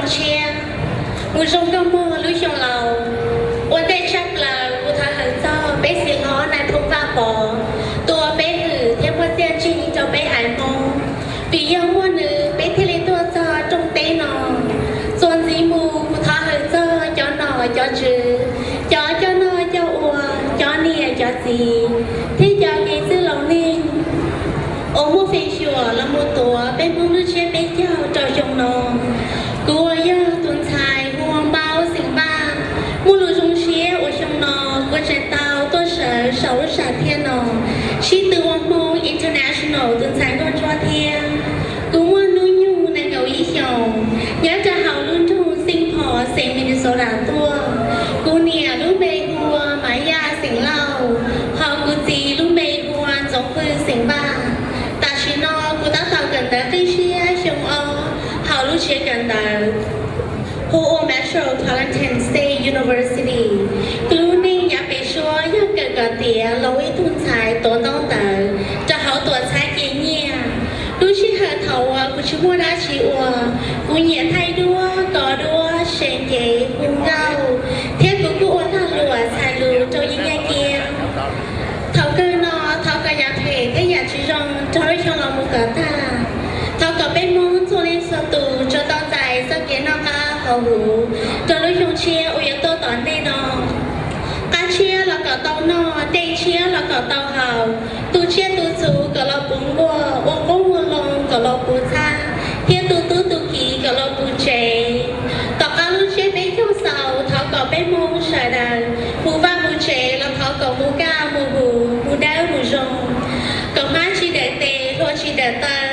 Tshiab, mus zoo nkauj muag lub xyoo laus. Ua ntej tshaj plaws kuv thov hawm txog peb txiv hlob Nais Phoo Vaj Pov, tus uas peb hwm thiab muaj txiaj ntsig rau peb haiv Hmoob. Vim yog muaj nws peb thiaj li tuaj txog rooj teb no. Txuas ntxiv mus kuv thov hawm txog cov nom cov tswv, cov coj noj coj ua, cov niam cov txiv, thiab cov kev txwj laus neeg uas muaj feem xyuam los mus tuav peb Hmoob lub tsiab peb caug rau xyoo no. Kuv uas yog tus ntxhais hu ua Npaub xeem Vaj, muaj lus zoo siab uas xyoo no kuv tseem tau tuaj sawv saum lub sam thiaj no sib tw ua Hmoob International tus ntxhais nkauj ntsuab thiab. Kuv muaj hnub nyoog nees nkaum ib xyoos, nyob rau hauv lub nroog Saint Paul xeev Minnesota tuaj. Kuv niam lub npe hu ua Mav Yaj xeem Lauj, hos kuv txiv lub npe hu ua Ntxoov Pw xeem Vaj. Tam sim no kuv tab tom kawm ntawv qib siab xyoo ob hauv lub tsev kawm ntawv hu ua Metropolitan State University. Kuv lub neej yav pem suab yog kawm kom tiav los ua ib tug ntxhais tuav ntaub ntawv rau hauv tuam txhab ce nyiaj. Lub sij hawm thaum uas kuv tsis muaj dab tsi ua, kuv nyiam thaij duab, kos duab, seev cev, hu nkauj, thiab kuv kuj ua lag luam txhais lus rau yeeb yaj kiab. Thaum kawg no thov kom yam phem thiab yam tsis zoo raug lub xyoo los mus kom tag. Thov kom peb Hmoob txhua leej txhua tus tsuas tau txais txoj kev noj qab haus huv rau lub xyoo tshiab uas yuav tuaj tom ntej no. Qab tshiab los kom tau noj, dej tshiab los kom tau haus, tu tsiaj tu txhuv kom los puv nkuaj, ua qoob ua loo kom los puv txhab, thiab tu tub tu kiv kom los puv tsev. Tom qab lub tsiab peb caug xaus, thov kom peb Hmoob sawv daws mus vaj mus tsev los thov kom mus kaj mus huv, mus dawb mus zoo, kom hmab tsis dawm tes, hlua tsis dawm taw,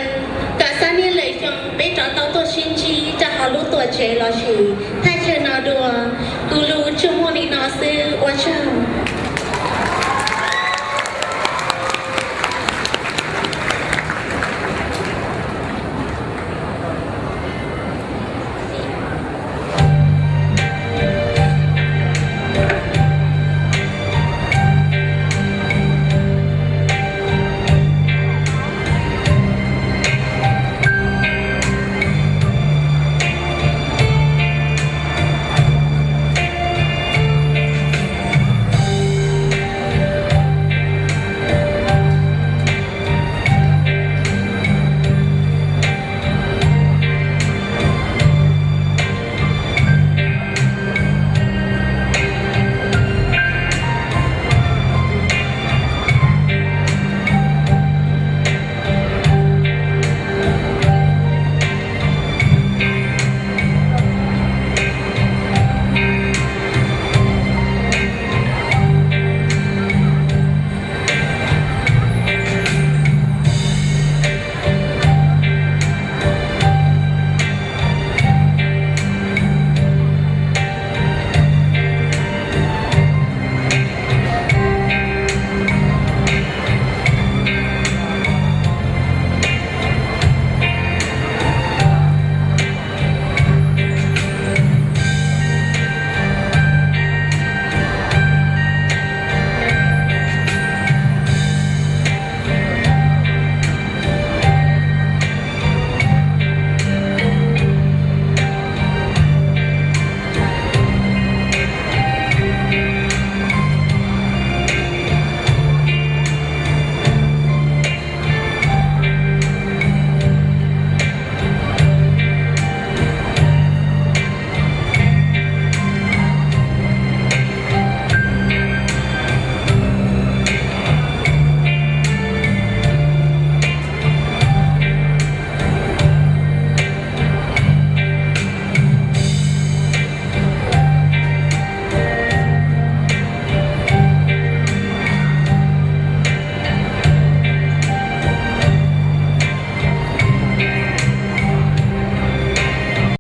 kom xab niaj lwm xyoo peb rov tau tuaj sib ntsib rau hauv lub tuam tsev lossis thaj chaw no dua. Kuv lus tsuas muaj li no xwb, ua tsaug.